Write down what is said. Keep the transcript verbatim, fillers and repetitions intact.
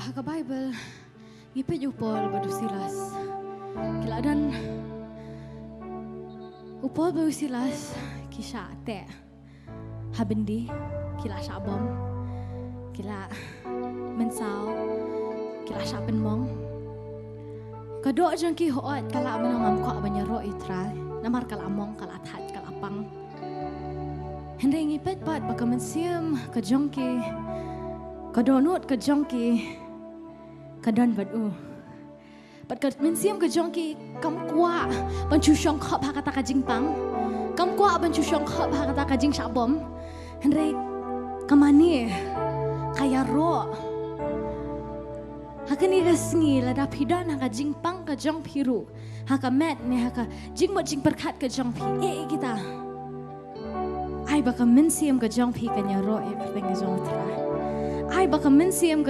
Ha ka Baibl ngi peit u Paul bad u Silas. Ki la don, u Paul bad u Silas ki shah teh ha byndi, ki la shah bom, ki la mynsaw, ki la shah pynmong. Ka doh jong ki hooid ka lah ban ong ngam kwah ban ïaroh ïa u Trai, namar ka la mong, ka la thait, ka la pang. Hynrei ngi peit pat ba ka mynsiem ka jong ki, ka dohnud ka jong ki, ka don bad u. Bad ka mynsiem ka jong ki kam kwah ban shu shongkhop ha kata ka jingpang, kam kwah ban shu shongkhop ha kata ka jingshah bom. Hynrei ka mane, ka ïaroh. Ha kane ka sngi lada phi don ha ka jingpang ka jong phi ruh, ha ka met ne ha ka jingmut jingpyrkhat ka jong phi, eh, eh, kita. Ai ba ka mynsiem ka jong phi kan ïaroh ïa ka kyrteng ka jong u Trai. Ai ba ka mynsiem ka